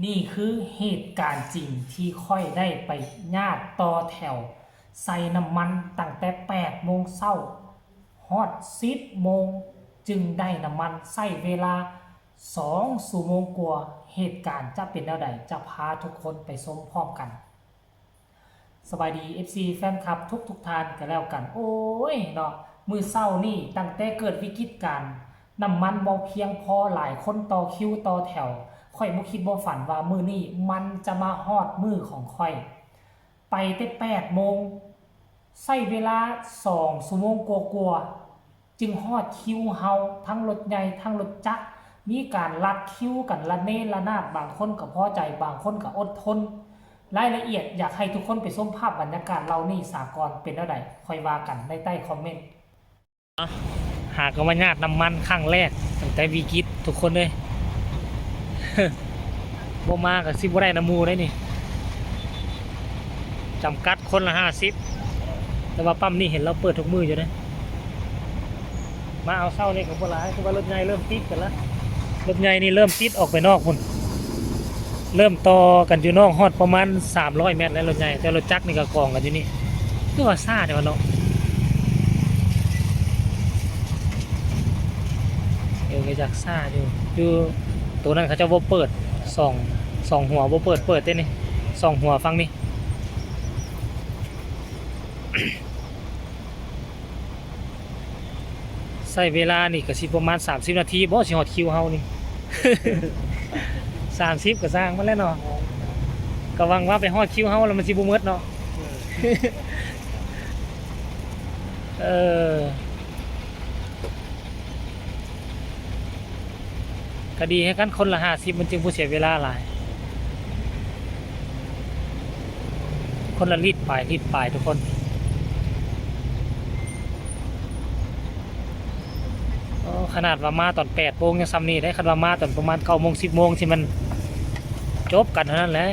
ນີ້ຄືເຫດການຈິງທີ່ຂ້ອຍໄດ້ໄປຍາດຕໍ່ແຖວໃສ່ນ້ຳມັນຕັ້ງແຕ່ແປດໂມງເຊົ້າ ຮອດສິບໂມງຈຶ່ງໄດ້ນ້ຳມັນ, ໃຊ້ເວລາສອງຊົ່ວໂມງກວ່າ. ເຫດການຈະເປັນແນວໃດ ຈະພາທຸກຄົນໄປຊົມພ້ອມກັນ. ສະບາຍດີ ເອັຟຊີ ແຟນຄລັບທຸກໆທ່ານກໍແລ້ວກັນ. ໂອ້ຍເນາະ, ມື້ເຊົ້ານີ້ຕັ້ງແຕ່ເກີດວິກິດການນ້ຳມັນບໍ່ພຽງພໍ, ຫຼາຍຄົນຕໍ່ຄິວຕໍ່ແຖວ, ຂ້ອຍບໍ່ຄິດບໍ່ຝັນວ່າມື້ນີ້ມັນຈະມາຮອດມື້ຂອງຂ້ອຍ. ໄປແຕ່ແປດໂມງ ໃຊ້ເວລາສອງຊົ່ວໂມງກວ່າໆ ຈຶ່ງຮອດຄິວເຮົາ, ທັງລົດໃຫຍ່ ທັງລົດຈັກ ມີການລັດຄິວກັນລະເນລະນາດ, ບາງຄົນກໍພໍໃຈ ບາງຄົນກໍອົດທົນ. ລາຍລະອຽດ ຢາກໃຫ້ທຸກຄົນໄປຊົມພາບບັນຍາກາດເຫຼົ່ານີ້ສາກ່ອນ. ເປັນແນວໃດ ຄ່ອຍວ່າກັນໃນໃຕ້ຄອມເມັນ. ຫາກໍມາຍາດນ້ຳມັນຄັ້ງແລກຕັ້ງແຕ່ວິກິດ ທຸກຄົນເອີຍ. ບໍ່ມາກໍຊິບໍ່ໄດ້ນຳໝູ່ເດ້ນີ້, ຈຳກັດຄົນລະຫ້າສິບ. ແຕ່ວ່າປ້ຳນີ້ເຫັນລາວເປີດທຸກມື້ຢູ່ເດ້. ມາເອົາເຊົ້ານີ້ກໍບໍ່ຫຼາຍ, ຄືວ່າລົດໃຫຍ່ເລີ່ມຕິດກັນລະ. ລົດໃຫຍ່ນີ້ເລີ່ມຕິດອອກໄປນອກພຸ້ນ, ເລີ່ມຕໍ່ກັນຢູ່ນອກຮອດປະມານສາມຮ້ອຍແມັດແລ້ວລົດໃຫຍ່, ແຕ່ລົດຈັກນີ້ກໍກອງກັນຢູ່ນີ້. ຄືວ່າຊ້າແທ້ວະເນາະ. ເອີ ກໍຢາກຊ້າຢູ່. ຢູ່ໂຕນັ້ນເຂົາເຈົ້າບໍ່ເປີດ, ສອງ ສອງຫົວບໍ່ເປີດ, ເປີດແຕ່ນີ້ ສອງຫົວຝັ່ງນີ້. ໃຊ້ເວລານີ້ກໍຊິປະມານສາມສິບນາທີບໍ ຊິຮອດຄິວເຮົານີ້. ສາມສິບກໍຊ່າງມັນແຫຼະເນາະ, ກໍຫວັງວ່າໄປຮອດຄິວເຮົາແລ້ວມັນຊິບໍ່ໝົດເນາະ. ເອີ ກໍດີໃຫ້ກັນຄົນລະຫ້າສິບ ມັນຈຶ່ງບໍ່ເສຍເວລາຫຼາຍ. ຄົນລະລິດປາຍ ລິດປາຍທຸກຄົນ. ໂອ້ ຂະໜາດວ່າມາຕອນແປດໂມງຍັງຊ່ຳນີ້ເດ້, ຄັນວ່າມາຕອນປະມານເກົ້າໂມງ ສິບໂມງ ຊິແມ່ນຈົບກັນເທົ່ານັ້ນແຫຼະ.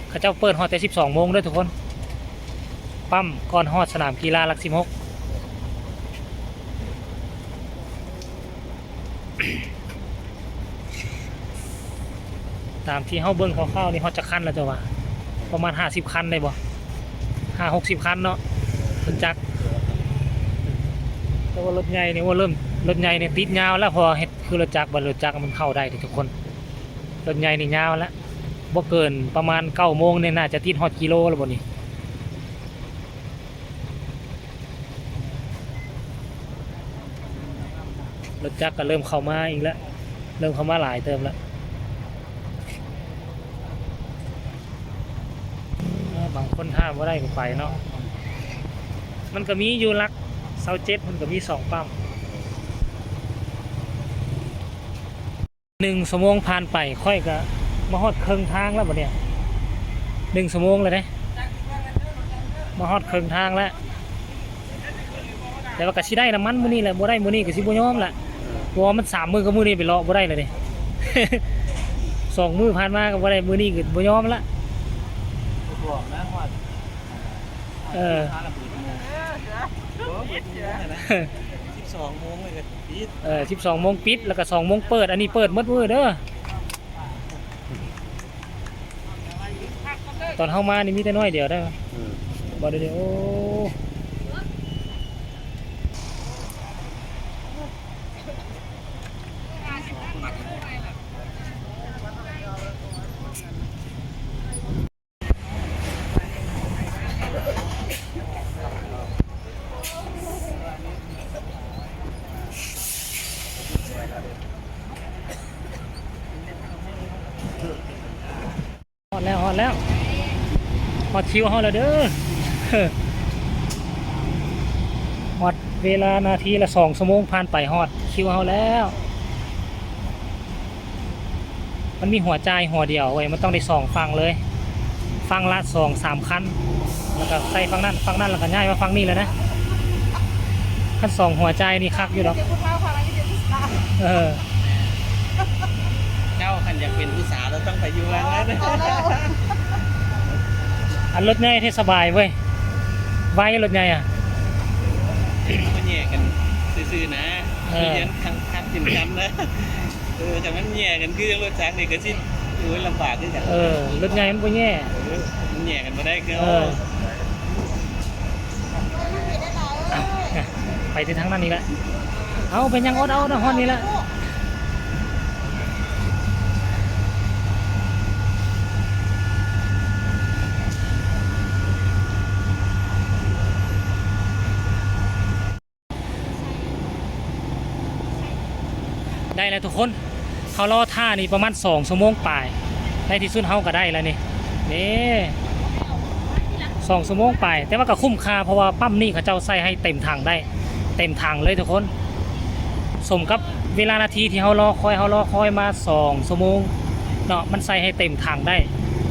ເຂົາເຈົ້າເປີດຮອດແຕ່ສິບສອງໂມງເດີທຸກຄົນ. ປ້ຳກ່ອນຮອດສະໜາມກິລາຫຼັກສິບຫົກ. ຕາມທີ່ເຮົາເບິ່ງຄ່າວໆນີ້ ຮອດຈັກຄັນແລ້ວເຈົ້າວ່າ? ປະມານຫ້າສິບຄັນໄດ້ບໍ່? ຫ້າຫົກສິບຄັນເນາະ ລົດຈັກ. ແຕ່ວ່າລົດໃຫຍ່ນີ້ ໂອ້ ເລີ່ມ ລົດໃຫຍ່ນີ້ຕິດຍາວແລ້ວ, ເພາະວ່າເຮັດຄືລົດຈັກ, ບັດລົດຈັກມັນເຂົ້າໄດ້ເດ້ທຸກຄົນ. ລົດໃຫຍ່ນີ້ຍາວແລ້ວ, ບໍ່ເກີນປະມານເກົ້າໂມງນີ້ ໜ້າຈະຕິດຮອດກິໂລແລ້ວບໍ່ນີ້. ລົດຈັກກໍເລີ່ມເຂົ້າມາອີກແລ້ວ, ເລີ່ມເຂົ້າມາຫຼາຍເຕີບແລ້ວ. ເອີ ບາງຄົນຖ້າບໍ່ໄດ້ກໍໄປເນາະ. ມັນກໍມີຢູ່ຫຼັກຊາວເຈັດ ມັນກໍມີສອງປ້ຳ. ໜຶ່ງຊົ່ວໂມງຜ່ານໄປ, ຂ້ອຍກະມາຮອດເຄິ່ງທາງແລ້ວບັດນີ້, ໜຶ່ງຊົ່ວໂມງແລ້ວເດ້, ມາຮອດເຄິ່ງທາງແລ້ວ. ແຕ່ວ່າກະຊິໄດ້ນ້ຳມັນມື້ນີ້ແຫຼະ, ບໍ່ໄດ້ມື້ນີ້ກະຊິບໍ່ຍອມລະ, ເພາະວ່າມັນສາມມື້ກັບມື້ນີ້ໄປເລາະບໍ່ໄດ້ແລ້ວເດ້. ສອງມື້ຜ່ານມາກໍບໍ່ໄດ້, ມື້ນີ້ກໍບໍ່ຍອມລະ. ບອກນະ ຮອດ ເອີ ສິບສອງໂມງເລີຍກໍ ເອີ ສິບສອງໂມງປິດ ແລ້ວກໍສອງໂມງເປີດ, ອັນນີ້ເປີດໝົດມື້ເດີ. ຕອນເຮົາມານີ້ມີແຕ່ໜ້ອຍດຽວໄດ໋ ອືມ ບໍ່ໄດ້ ໂອ້. ຮອດແລ້ວ ຮອດແລ້ວ ຮອດຄິວເຮົາແລ້ວເດີ. ຮອດເວລານາທີລະສອງຊົ່ວໂມງຜ່ານໄປ ຮອດຄິວເຮົາແລ້ວ. ມັນມີຫົວຈ່າຍຫົວດຽວເວີຍ, ມັນຕ້ອງໄດ້ສອງຝັ່ງເລີຍ, ຝັ່ງລະສອງສາມຄັນ, ແລ້ວກໍໃສ່ຝັ່ງນັ້ນ ຝັ່ງນັ້ນ ແລ້ວກໍຍ້າຍມາຝັ່ງນີ້ເລີຍນະ. ຄັນສອງຫົວຈ່າຍນີ້ຄັກຢູ່ດອກ. ເອີ ເຈົ້າຄັນຢາກເປັນຜູ້ສາວ ລະຕ້ອງໄປຢູ່ເມືອງນັ້ນ. ອັນລົດໃຫຍ່ແທ້ສະບາຍເວີຍ, ໄວລົດໃຫຍ່ອະ. ມັນແຍ່ກັນຊື່ໆນະ, ເອີ ຄືຍັງຄັກ ຄັກຈິງຈັງນະ. ເອີ ຄັນມັນແຍ່ກັນຄືຍັງລົດຈັກນີ້ກໍຊິ ໂອ້ຍ ລຳບາກຄືກັນ. ເອີ ລົດໃຫຍ່ມັນບໍ່ແຍ່ ເອີ ມັນແຍ່ກັນບໍ່ໄດ້ຄື. ເອີ ເອົາ ໄປທີ່ທາງນັ້ນນີ້ແຫຼະ. ເອົາ ເປັນຫຍັງ ອົດເອົາ ເອົາຮອດນີ້ແຫຼະ. ໄດ້ແລ້ວທຸກຄົນ ເຮົາລໍຖ້ານີ້ປະມານສອງຊົ່ວໂມງປາຍ ໃນທີ່ສຸດເຮົາກໍໄດ້ແລ້ວນີ້ ນີ້ ສອງຊົ່ວໂມງປາຍ ແຕ່ວ່າກໍຄຸ້ມຄ່າ ເພາະວ່າປ້ຳນີ້ເຂົາເຈົ້າໃສ່ໃຫ້ເຕັມຖັງໄດ້ ເຕັມຖັງເລີຍທຸກຄົນ. ສົມກັບເວລານາທີທີ່ເຮົາລໍຄອຍ ເຮົາລໍຄອຍມາສອງຊົ່ວໂມງເນາະ ມັນໃສ່ໃຫ້ເຕັມຖັງໄດ້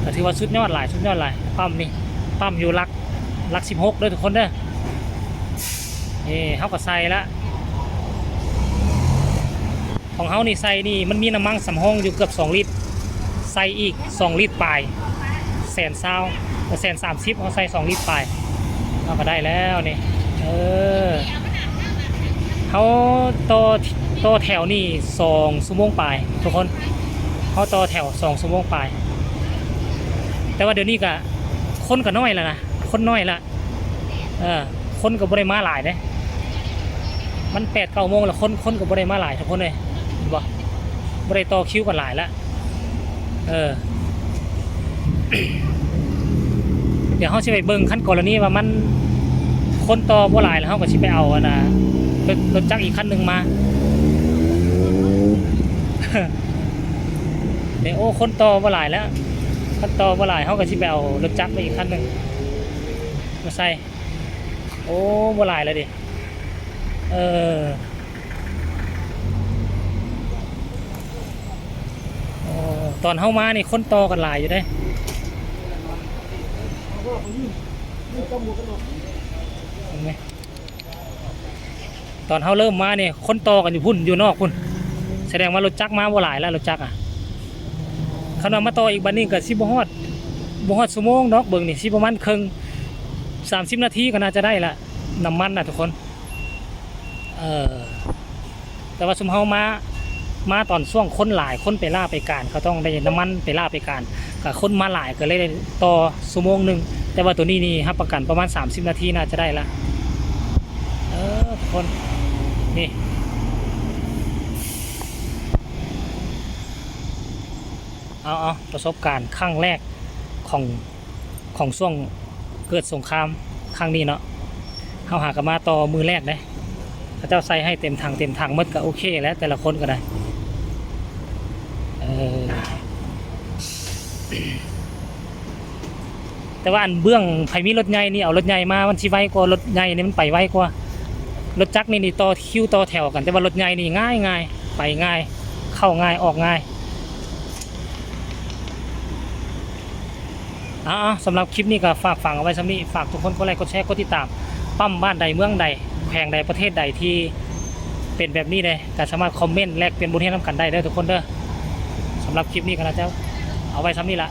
ກໍຖືວ່າສຸດຍອດຫຼາຍ ສຸດຍອດຫຼາຍ. ປ້ຳນີ້ ປ້ຳຢູ່ຫຼັກ ຫຼັກສິບຫົກເດີທຸກຄົນເດີ. ນີ້ເຮົາກໍໃສ່ລະ ຂອງເຮົານີ້ໃສ່ນີ້ ມັນມີນ້ຳມັນສຳຮອງຢູ່ເກືອບສອງລິດ ໃສ່ອີກສອງລິດປາຍ ແສນຊາວ ແສນສາມສິບ ເຮົາໃສ່ສອງລິດປາຍ ເຮົາກໍໄດ້ແລ້ວນີ້. ເອີ ເຮົາຕໍ່ ຕໍ່ແຖວນີ້ສອງຊົ່ວໂມງປາຍທຸກຄົນ ເຮົາຕໍ່ແຖວສອງຊົ່ວໂມງປາຍ ແຕ່ວ່າດຽວນີ້ກະຄົນກະນ້ອຍແລ້ວນະ ຄົນນ້ອຍລະ. ເອີ ຄົນກໍບໍ່ໄດ້ມາຫຼາຍເດ້ ມັນແປດເກົ້າໂມງແລ້ວ ຄົນ ຄົນກໍບໍ່ໄດ້ມາຫຼາຍທຸກຄົນເອີຍ ເຫັນບໍ່ ບໍ່ໄດ້ຕໍ່ຄິວກັນຫຼາຍລະ. ເອີ ດຽວເຮົາຊິໄປເບິ່ງ ຄັນກໍລະນີວ່າມັນຄົນຕໍ່ບໍ່ຫຼາຍແລ້ວ ເຮົາກໍຊິໄປເອົາອັນນ່າ ລົດ ລົດຈັກອີກຄັນໜຶ່ງມາ. ເດ້ ໂອ້ ຄົນຕໍ່ບໍ່ຫຼາຍແລ້ວ ຄັນຕໍ່ບໍ່ຫຼາຍ ເຮົາກໍຊິໄປເອົາລົດຈັກມາອີກຄັນໜຶ່ງມາໃສ່. ໂອ້ ບໍ່ຫຼາຍແລ້ວເດ້. ເອີ ໂອ້ ຕອນເຮົາມານີ້ຄົນຕໍ່ກັນຫຼາຍຢູ່ເດ້ ເຫັນໄໝ? ຕອນເຮົາເລີ່ມມານີ້ ຄົນຕໍ່ກັນຢູ່ພຸ້ນ ຢູ່ນອກພຸ້ນ ສະແດງວ່າລົດຈັກມາບໍ່ຫຼາຍແລ້ວ ລົດຈັກອະ. ຄັນວ່າມາຕໍ່ອີກບັດນີ້ກໍຊິບໍ່ຮອດ ບໍ່ຮອດຊົ່ວໂມງດອກ ເບິ່ງນີ້ ຊິປະມານເຄິ່ງ ສາມສິບນາທີກໍໜ້າຈະໄດ້ລະ ນ້ຳມັນນະທຸກຄົນ. ເອີ ແຕ່ວ່າຊຸມເຮົາມາ ມາຕອນຊ່ວງຄົນຫຼາຍ ຄົນໄປລາໄປການ ເຂົາຕ້ອງໄດ້ນ້ຳມັນໄປລາໄປການ ກະຄົນມາຫຼາຍກໍເລີຍໄດ້ຕໍ່ຊົ່ວໂມງໜຶ່ງ ແຕ່ວ່າໂຕນີ້ນີ້ຮັບປະກັນປະມານສາມສິບນາທີໜ້າຈະໄດ້ລະ. ເອີ ທຸກຄົນ ນີ້ ເອົາ ເອົາ ປະສົບການຄັ້ງແລກຂອງ ຂອງຊ່ວງເກີດສົງຄາມຄັ້ງນີ້ເນາະ ເຮົາຫາກໍມາຕໍ່ມື້ແລກເດ້ ເຂົາເຈົ້າໃສ່ໃຫ້ເຕັມຖັງ ເຕັມຖັງໝົດ ກໍໂອເຄແຫຼະ ແຕ່ລະຄົນກໍໄດ້. ເອີ ແຕ່ວ່າອັນເບື້ອງໃຜມີລົດໃຫຍ່ນີ້ ເອົາລົດໃຫຍ່ມາ ມັນຊິໄວກວ່າ ລົດໃຫຍ່ນີ້ມັນໄປໄວກວ່າ. ລົດຈັກນີ້ນີ້ຕໍ່ຄິວຕໍ່ແຖວກັນ ແຕ່ວ່າລົດໃຫຍ່ນີ້ງ່າຍໆ ໄປງ່າຍ ເຂົ້າງ່າຍ ອອກງ່າຍ. ເອົາໆ ສຳລັບຄລິບນີ້ກໍຝາກຝັງເອົາໄວ້ສ່ຳນີ້ ຝາກທຸກຄົນກົດໄລ ກົດແຊ ກົດຕິດຕາມ ປ້ຳບ້ານໃດ ເມືອງໃດ ແຂວງໃດ ປະເທດໃດທີ່ເປັນແບບນີ້ແດ່ ກໍສາມາດຄອມເມັນແລກປ່ຽນບົດຮຽນນຳກັນໄດ້ເດີທຸກຄົນເດີ. ສຳລັບຄລິບນີ້ກໍໜ້າຈະເອົາໄວ້ສ່ຳນີ້ລະ